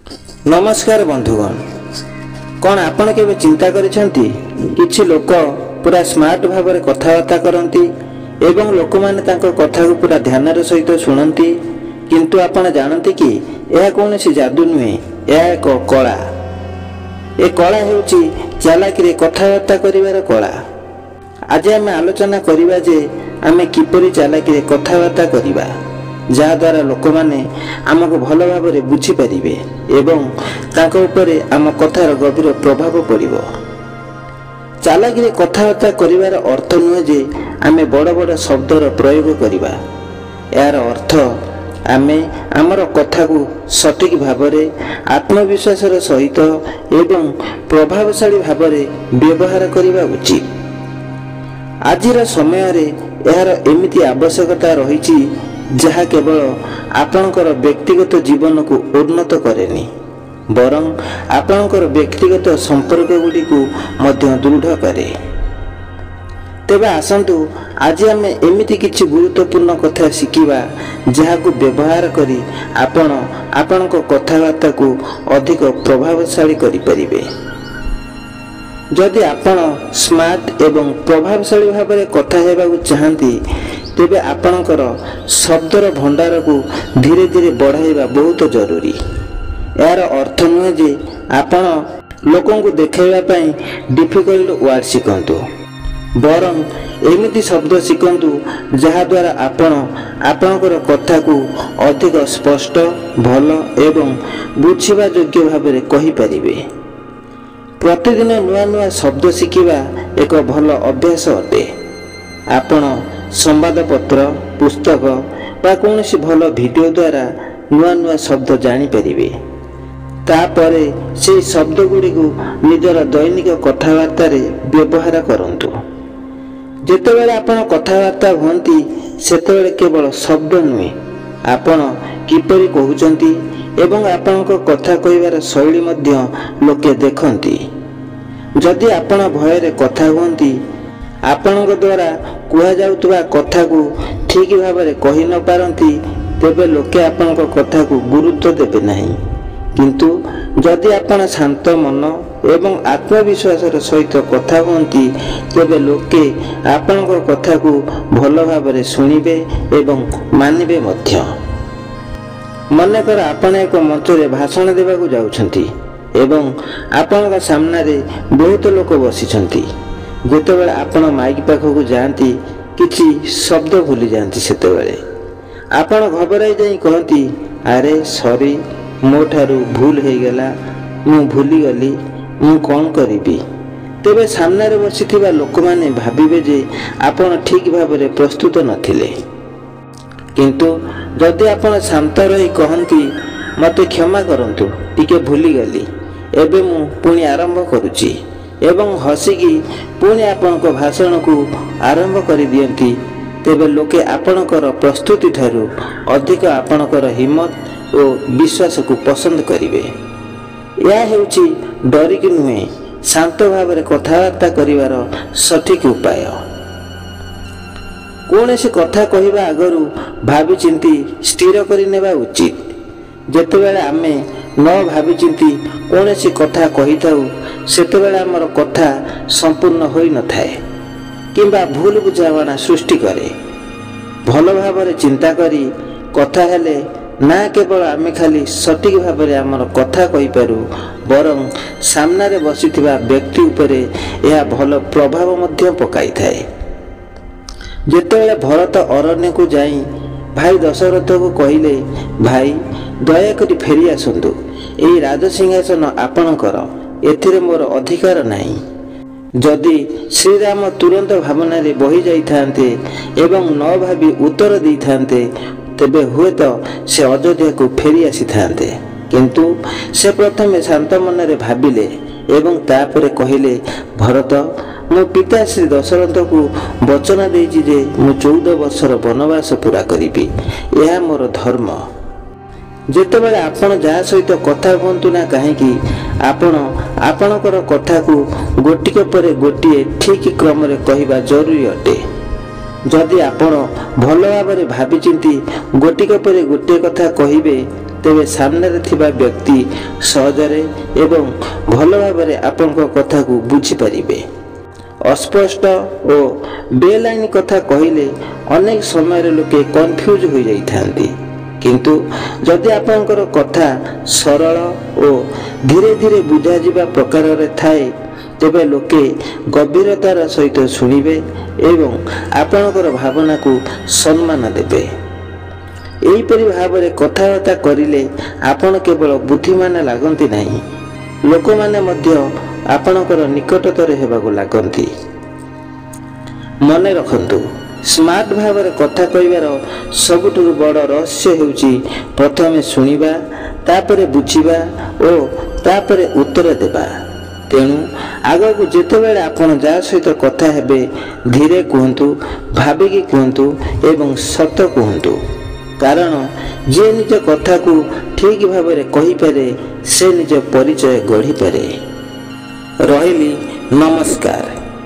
ନମସ୍କାର ବନ୍ଧୁଗଣ, କ'ଣ ଆପଣ କେବେ ଚିନ୍ତା କରିଛନ୍ତି କିଛି ଲୋକ ପୁରା ସ୍ମାର୍ଟ ଭାବରେ କଥାବାର୍ତ୍ତା କରନ୍ତି ଏବଂ ଲୋକମାନେ ତାଙ୍କ କଥାକୁ ପୁରା ଧ୍ୟାନର ସହିତ ଶୁଣନ୍ତି? କିନ୍ତୁ ଆପଣ ଜାଣନ୍ତି କି ଏହା କୌଣସି ଯାଦୁ ନୁହେଁ, ଏହା ଏକ କଳା। ଏ କଳା ହେଉଛି ଚାଲାକିରେ କଥାବାର୍ତ୍ତା କରିବାର କଳା। ଆଜି ଆମେ ଆଲୋଚନା କରିବା ଯେ ଆମେ କିପରି ଚାଲାକିରେ କଥାବାର୍ତ୍ତା କରିବା, ଯାହାଦ୍ୱାରା ଲୋକମାନେ ଆମକୁ ଭଲ ଭାବରେ ବୁଝିପାରିବେ ଏବଂ ତାଙ୍କ ଉପରେ ଆମ କଥାର ଗଭୀର ପ୍ରଭାବ ପଡ଼ିବ। ଚାଲାକିରେ କଥାବାର୍ତ୍ତା କରିବାର ଅର୍ଥ ନୁହେଁ ଯେ ଆମେ ବଡ଼ ବଡ଼ ଶବ୍ଦର ପ୍ରୟୋଗ କରିବା। ଏହାର ଅର୍ଥ ଆମେ ଆମର କଥାକୁ ସଠିକ୍ ଭାବରେ, ଆତ୍ମବିଶ୍ୱାସର ସହିତ ଏବଂ ପ୍ରଭାବଶାଳୀ ଭାବରେ ବ୍ୟବହାର କରିବା ଉଚିତ। ଆଜିର ସମୟରେ ଏହାର ଏମିତି ଆବଶ୍ୟକତା ରହିଛି ଯାହା କେବଳ ଆପଣଙ୍କର ବ୍ୟକ୍ତିଗତ ଜୀବନକୁ ଉନ୍ନତ କରେନି, ବରଂ ଆପଣଙ୍କର ବ୍ୟକ୍ତିଗତ ସମ୍ପର୍କଗୁଡ଼ିକୁ ମଧ୍ୟ ଦୃଢ଼ କରେ। ତେବେ ଆସନ୍ତୁ ଆଜି ଆମେ ଏମିତି କିଛି ଗୁରୁତ୍ୱପୂର୍ଣ୍ଣ କଥା ଶିଖିବା ଯାହାକୁ ବ୍ୟବହାର କରି ଆପଣ ଆପଣଙ୍କ କଥାବାର୍ତ୍ତାକୁ ଅଧିକ ପ୍ରଭାବଶାଳୀ କରିପାରିବେ। ଯଦି ଆପଣ ସ୍ମାର୍ଟ ଏବଂ ପ୍ରଭାବଶାଳୀ ଭାବରେ କଥା ହେବାକୁ ଚାହାନ୍ତି, ତେବେ ଆପଣଙ୍କର ଶବ୍ଦର ଭଣ୍ଡାରକୁ ଧୀରେ ଧୀରେ ବଢ଼ାଇବା ବହୁତ ଜରୁରୀ। ଏହାର ଅର୍ଥ ନୁହେଁ ଯେ ଆପଣ ଲୋକଙ୍କୁ ଦେଖାଇବା ପାଇଁ ଡିଫିକଲ୍ଟ ୱାର୍ଡ଼ ଶିଖନ୍ତୁ, ବରଂ ଏମିତି ଶବ୍ଦ ଶିଖନ୍ତୁ ଯାହାଦ୍ୱାରା ଆପଣ ଆପଣଙ୍କର କଥାକୁ ଅଧିକ ସ୍ପଷ୍ଟ, ଭଲ ଏବଂ ବୁଝିବା ଯୋଗ୍ୟ ଭାବରେ କହିପାରିବେ। ପ୍ରତିଦିନ ନୂଆ ନୂଆ ଶବ୍ଦ ଶିଖିବା ଏକ ଭଲ ଅଭ୍ୟାସ ଅଟେ। ଆପଣ ସମ୍ବାଦପତ୍ର, ପୁସ୍ତକ ବା କୌଣସି ଭଲ ଭିଡ଼ିଓ ଦ୍ୱାରା ନୂଆ ନୂଆ ଶବ୍ଦ ଜାଣିପାରିବେ। ତାପରେ ସେହି ଶବ୍ଦ ଗୁଡ଼ିକୁ ନିଜର ଦୈନିକ କଥାବାର୍ତ୍ତାରେ ବ୍ୟବହାର କରନ୍ତୁ। ଯେତେବେଳେ ଆପଣ କଥାବାର୍ତ୍ତା ହୁଅନ୍ତି, ସେତେବେଳେ କେବଳ ଶବ୍ଦ ନୁହେଁ, ଆପଣ କିପରି କହୁଛନ୍ତି ଏବଂ ଆପଣଙ୍କ କଥା କହିବାର ଶୈଳୀ ମଧ୍ୟ ଲୋକେ ଦେଖନ୍ତି। ଯଦି ଆପଣ ଭୟରେ କଥା ହୁଅନ୍ତି, ଆପଣଙ୍କ ଦ୍ୱାରା କୁହାଯାଉଥିବା କଥାକୁ ଠିକ୍ ଭାବରେ କହି ନ ପାରନ୍ତି, ତେବେ ଲୋକେ ଆପଣଙ୍କ କଥାକୁ ଗୁରୁତ୍ୱ ଦେବେ ନାହିଁ। କିନ୍ତୁ ଯଦି ଆପଣ ଶାନ୍ତ ମନ ଏବଂ ଆତ୍ମବିଶ୍ୱାସର ସହିତ କଥା ହୁଅନ୍ତି, ତେବେ ଲୋକେ ଆପଣଙ୍କ କଥାକୁ ଭଲ ଭାବରେ ଶୁଣିବେ ଏବଂ ମାନିବେ ମଧ୍ୟ। ମନେକର ଆପଣ ଏକ ମଞ୍ଚରେ ଭାଷଣ ଦେବାକୁ ଯାଉଛନ୍ତି ଏବଂ ଆପଣଙ୍କ ସାମ୍ନାରେ ବହୁତ ଲୋକ ବସିଛନ୍ତି। ଯେତେବେଳେ ଆପଣ ମାଇକ୍ ପାଖକୁ ଯାଆନ୍ତି, କିଛି ଶବ୍ଦ ଭୁଲିଯାଆନ୍ତି। ସେତେବେଳେ ଆପଣ ଘବରାଇ ଯାଇ କହନ୍ତି, ଆରେ ସରି, ମୋ ଠାରୁ ଭୁଲ ହେଇଗଲା, ମୁଁ ଭୁଲିଗଲି, ମୁଁ କ'ଣ କରିବି? ତେବେ ସାମ୍ନାରେ ବସିଥିବା ଲୋକମାନେ ଭାବିବେ ଯେ ଆପଣ ଠିକ୍ ଭାବରେ ପ୍ରସ୍ତୁତ ନଥିଲେ। କିନ୍ତୁ ଯଦି ଆପଣ ଶାନ୍ତ ରହି କହନ୍ତି, ମୋତେ କ୍ଷମା କରନ୍ତୁ, ଟିକେ ଭୁଲିଗଲି, ଏବେ ମୁଁ ପୁଣି ଆରମ୍ଭ କରୁଛି, ଏବଂ ହସିକି ପୁଣି ଆପଣଙ୍କ ଭାଷଣକୁ ଆରମ୍ଭ କରିଦିଅନ୍ତି, ତେବେ ଲୋକେ ଆପଣଙ୍କର ପ୍ରସ୍ତୁତି ଠାରୁ ଅଧିକ ଆପଣଙ୍କର ହିମ୍ମତ ଓ ବିଶ୍ୱାସକୁ ପସନ୍ଦ କରିବେ। ଏହା ହେଉଛି ଡରିକି ନୁହେଁ, ଶାନ୍ତ ଭାବରେ କଥାବାର୍ତ୍ତା କରିବାର ସଠିକ୍ ଉପାୟ। କୌଣସି କଥା କହିବା ଆଗରୁ ଭାବିଚିନ୍ତି ସ୍ଥିର କରିନେବା ଉଚିତ। ଯେତେବେଳେ ଆମେ ନ ଭାବିଚିନ୍ତି କୌଣସି କଥା କହିଥାଉ, ସେତେବେଳେ ଆମର କଥା ସମ୍ପୂର୍ଣ୍ଣ ହୋଇନଥାଏ କିମ୍ବା ଭୁଲ ବୁଝାମଣା ସୃଷ୍ଟି କରେ। ଭଲ ଭାବରେ ଚିନ୍ତା କରି କଥା ହେଲେ ନା କେବଳ ଆମେ ଖାଲି ସଠିକ୍ ଭାବରେ ଆମର କଥା କହିପାରୁ, ବରଂ ସାମ୍ନାରେ ବସିଥିବା ବ୍ୟକ୍ତି ଉପରେ ଏହା ଭଲ ପ୍ରଭାବ ମଧ୍ୟ ପକାଇଥାଏ। ଯେତେବେଳେ ଭରତ ଅରଣ୍ୟକୁ ଯାଇ ଭାଇ ଦଶରଥକୁ କହିଲେ, ଭାଇ ଦୟାକରି ଫେରି ଆସନ୍ତୁ, ଏହି ରାଜସିଂହାସନ ଆପଣଙ୍କର, ଏଥିରେ ମୋର ଅଧିକାର ନାହିଁ। ଯଦି ଶ୍ରୀରାମ ତୁରନ୍ତ ଭାବନାରେ ବହି ଯାଇଥାନ୍ତେ ଏବଂ ନ ଭାବି ଉତ୍ତର ଦେଇଥାନ୍ତେ, ତେବେ ହୁଏତ ସେ ଅଯୋଧ୍ୟାକୁ ଫେରି ଆସିଥାନ୍ତେ। କିନ୍ତୁ ସେ ପ୍ରଥମେ ଶାନ୍ତ ମନରେ ଭାବିଲେ ଏବଂ ତାପରେ କହିଲେ, ଭରତ, ମୋ ପିତା ଶ୍ରୀ ଦଶରଥଙ୍କୁ ବଚନ ଦେଇଛି ଯେ ମୁଁ 14 ବର୍ଷର ବନବାସ ପୁରା କରିବି, ଏହା ମୋର ଧର୍ମ। ଯେତେବେଳେ ଆପଣ ଯାହା ସହିତ କଥା ହୁଅନ୍ତୁ ନା କାହିଁକି, ଆପଣ ଆପଣଙ୍କର କଥାକୁ ଗୋଟିକ ପରେ ଗୋଟିଏ ଠିକ୍ କ୍ରମରେ କହିବା ଜରୁରୀ ଅଟେ। ଯଦି ଆପଣ ଭଲ ଭାବରେ ଭାବିଚିନ୍ତି ଗୋଟିକ ପରେ ଗୋଟିଏ କଥା କହିବେ, ତେବେ ସାମ୍ନାରେ ଥିବା ବ୍ୟକ୍ତି ସହଜରେ ଏବଂ ଭଲ ଭାବରେ ଆପଣଙ୍କ କଥାକୁ ବୁଝିପାରିବେ। ଅସ୍ପଷ୍ଟ ଓ ବେଲାଇନ କଥା କହିଲେ ଅନେକ ସମୟରେ ଲୋକେ କନଫ୍ୟୁଜ୍ ହୋଇଯାଇଥାନ୍ତି। କିନ୍ତୁ ଯଦି ଆପଣଙ୍କର କଥା ସରଳ ଓ ଧୀରେ ଧୀରେ ବୁଝାଯିବା ପ୍ରକାରରେ ଥାଏ, ତେବେ ଲୋକେ ଗଭୀରତାର ସହିତ ଶୁଣିବେ ଏବଂ ଆପଣଙ୍କର ଭାବନାକୁ ସମ୍ମାନ ଦେବେ। ଏହିପରି ଭାବରେ କଥାବାର୍ତ୍ତା କରିଲେ ଆପଣ କେବଳ ବୁଦ୍ଧିମାନ ଲାଗନ୍ତି ନାହିଁ, ଲୋକମାନେ ମଧ୍ୟ ଆପଣଙ୍କର ନିକଟତର ହେବାକୁ ଲାଗନ୍ତି। ମନେ ରଖନ୍ତୁ, ସ୍ମାର୍ଟ ଭାବରେ କଥା କହିବାର ସବୁଠାରୁ ବଡ଼ ରହସ୍ୟ ହେଉଛି ପ୍ରଥମେ ଶୁଣିବା, ତାପରେ ବୁଝିବା ଓ ତାପରେ ଉତ୍ତର ଦେବା। ତେଣୁ ଆଗକୁ ଯେତେବେଳେ ଆପଣ ଯାହା ସହିତ କଥା ହେବେ, ଧୀରେ କୁହନ୍ତୁ, ଭାବିକି କୁହନ୍ତୁ ଏବଂ ସତ କୁହନ୍ତୁ। କାରଣ ଯିଏ ନିଜ କଥାକୁ ଠିକ୍ ଭାବରେ କହିପାରେ, ସେ ନିଜ ପରିଚୟ ଗଢ଼ିପାରେ। ରହିଲି, ନମସ୍କାର।